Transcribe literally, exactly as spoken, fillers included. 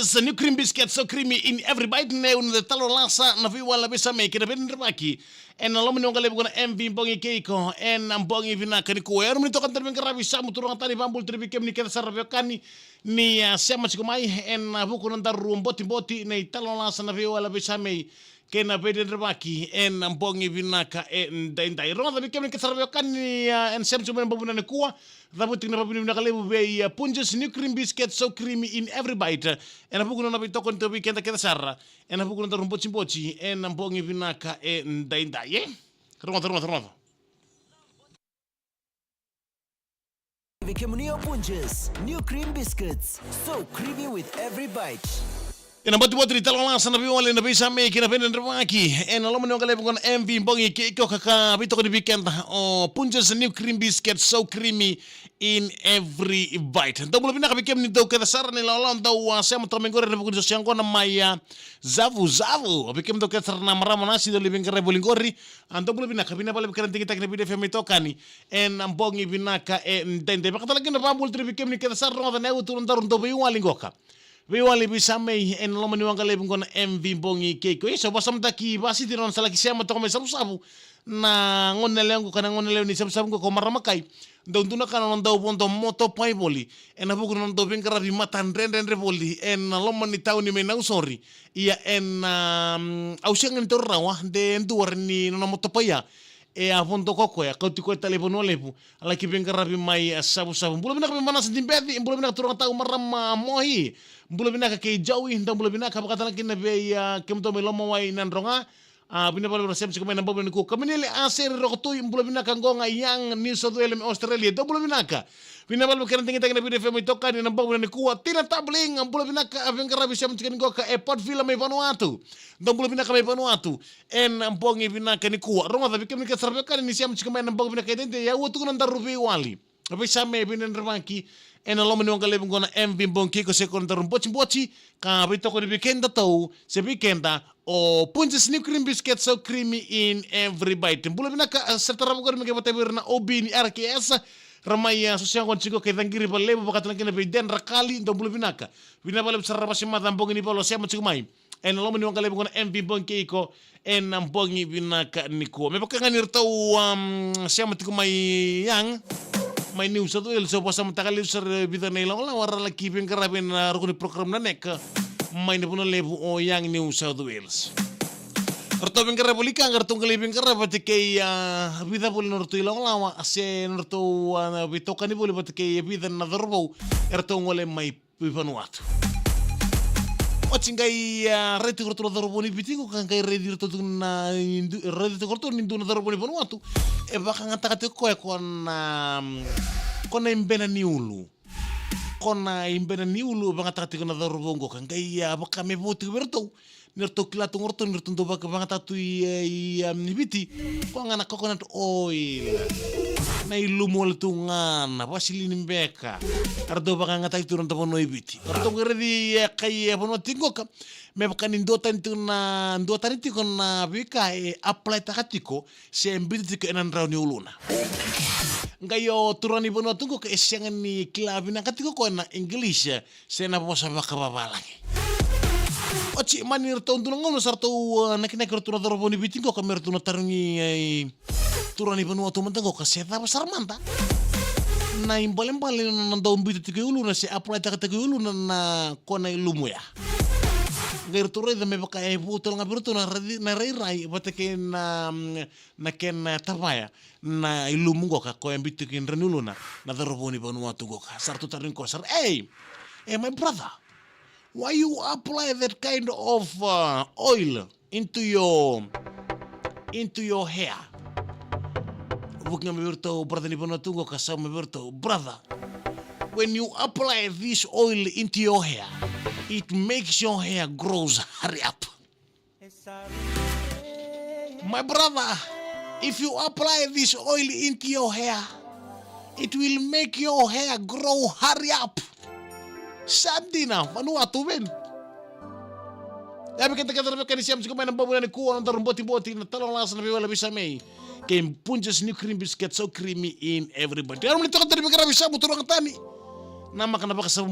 Sa new cream biscuit, so creamy in every bite. Neu na talo lasa na veiwali na veisamei kei na veidredrevaki ena loma ni waqa levu qo na M V Bogi kei iko ena bogi vinaka nikua. E rawa ni toka na daru veiqaravi, sa muturaka tani, vakabula tale vei kemuni kece sara na veiwekani ni, ah, sema tiko mai ena vuku na daru botiboti na italo lasa na veiwali na veisamei kei na veidredrevaki ena bogi vinaka edaidai. Rogoca vei kemuni kece sara na veiwekani ni, ah, ena sema tiko mai ena bogi vinaka nikua. Cavuti na vakavinavinaka levu vei, ah, Punjas new cream biscuit, so creamy in every bite. Ena vuku ni nona veitokoni tu vei keda kece sara ena vuku na daru botiboti ena bogi vinaka edaidai, e? Rogoca, rogoca, rogoca. Vei kemuni o Punjas new cream biscuits, so creamy with every bite. Ena botiboti ni talo lasa na veiwali na veisamei kei na veidredrevaki ena loma ni waqa levu qo na M V Bogi kei iko, ka veitokoni vei keda o Punjas new cream biscuit, so creamy in every bite. Dou bula vinaka vei kemuni dou kece sara na ilawalawa dou, ah, sema toka mai qori ena vuku ni soso yaqona mai, ah, Zavuzavu. Vei kemuni dou kece sara na marama na si dou lai veiqaravi voli qori, ah, dou bula vinaka. Vinaka vakalevu kei na digitaki na Viti F M itokani ena bogi vinaka edaidai. Vakatalega na vakabula tale vei kemuni kece sara, rogoca na yaua tu na daru dau veiwali qoka. Veiwali veisamei ena loma ni waqa levu qo na M V Bogi kei iko. Isa, vakasamataki Vasiti na nona sa laki sema toka mai Savusavu. Na gone yalewa qoka, na gone yalewa ni Savusavu qoka o Maramakai. Dau dua na ka na nona dau vodo motopai voli ena vuku ni nona dau veiqaravi matadredredre voli ena loma ni tauni mai Nausori. Ia ena, mm, au sega ni taura rawa de dua ni nona motopai ya e a vodo ko koya, kauti koya tale i Vanua Levu, a laki veiqaravi mai, ah, Savusavu. Bula vinaka vei Manasa Dibeci, bula vinaka turaga tau marama Mohi. Bula vinaka kei Joey, dou bula vinaka. Vakatalega kina vei, ah, kemudou mai Lomawai, Nadroga. Ah, vinaka vakalevu na sema tiko mai ena bogi vinaka nikua. Kaminile Aseri Rokotui, bula vinaka. Qoqa Young, New South Wales mai Australia, dou bula vinaka. Vinaka vakalevu kei na digitaki na Viti F M itokani ena bogi vinaka nikua. Tina Tabling, bula vinaka, a veiqaravi sema tiko ni qoka e Port Vila mai Vanuatu. Dou bula vinaka mai Vanuatu ena bogi vinaka nikua. Rogoca vei kemuni kece sara na veiwekani ni sema tiko mai ena bogi vinaka edaidai, yaua tu na daru veiwali na veisamei, veidredrevaki ena loma ni waqa levu qo na M V Bogi kei iko, se ko na daru botiboti ka veitokoni vei kedatou se vei keda o Punjas new cream biscuit, so creamy in every bite. Bula vinaka, ah, sa tarava qori me qai vata vei ira na O B ni R K S. Ra mai, ah, soso yaqona tiko kei Caqiri Valevu, vakatalega kina vei Dedra Kali, dou bula vinaka. Vinaka vakalevu sara Vasimaca, Bogi ni Valu, sema tiko mai ena loma ni waqa levu qo na M V Bogi kei iko ena bogi vinaka nikua. Me vaka ga ni ratou, um, sema tiko mai Young, mai New South Wales, au vakasamataka levu sara e vica na ilawalawa ra laki veiqaravi ena ruku ni program na Neka mai na Vanua Levu o Young, New South Wales. Ratou veiqaravi voli ka, ratou qai lai veiqaravi vata kei, ah, vica voli na ratou ilawalawa se na ratou, ah, veitokani voli vata kei vica na cauravou e ratou gole mai i Vanuatu. Oti qai, ah, raici tiko ratou na cauravou ni Viti qo ka qai raici ratou tiko na, raici tiko ratou ni dua na cauravou ni Vanuatu e vakayagataka tiko koya ko na, ko na ibena ni ulu. Ko na ibena ni ulu e vakayagataka tiko na cauravou qo ka qai, ah, vaka me vo tiko vei ratou. Ni ratou kila tu ga o ratou ni ratou dau vaka, vakayagataka tu i, i, um, Viti, koya ga na coconut oil. Na ilumu wale tu ga na vasilini beka. Era dau vakayagataki tu na dau vanua i Viti. O ratou qai raici e kai e vanua tiko qoka me vaka ni duatani tiko na, duatani tiko na veika e apply taka tiko se biuta tiko ena drau ni uluna. Qai o turaga ni vanua tu qoka e sega ni kila vinaka tiko koya na English se na vosa vakavavalagi. Oti mani ratou dua na gauna sa ratou, uh, nakinaki ratou na cauravou ni Viti qoka me ratou na tarogi, eh, turaga ni vanua tu mada qoka se cava sara mada na ibalebale na dau biuta tiko i uluna se apply taka tiko i uluna na ko na ilumu ya. Qai ratou raica me vaka e vo tale ga vei ratou na rai-, na rairai vata kei na, mm, na kena tavaya na ilumu qoka ko e biuta tiko i drau ni uluna na cauravou ni vanua tu qoka. Sa ratou tarogi koya sara, "Hey, hey, my brother, why you apply that kind of, uh, oil into your, into your hair?" Vuki ga mai vei ratou brother ni vanua tu qoka, sa mai vei ratou, "Brother, when you apply this oil into your hair, it makes your hair grows hurry up." My brother, if you apply this oil into your hair, it will make your hair grow hurry up. Sa dina, Vanuatu veni. Ia vei keda kece na veiwekani sema tiko mai na bogi nikua, na daru botiboti na talo lasa na veiwali veisamei kei Punjas new cream biscuit, so creamy in every bite. Ia rawa ni toka tani veiqaravi, sa muturaka tani. Namaka na vakasavu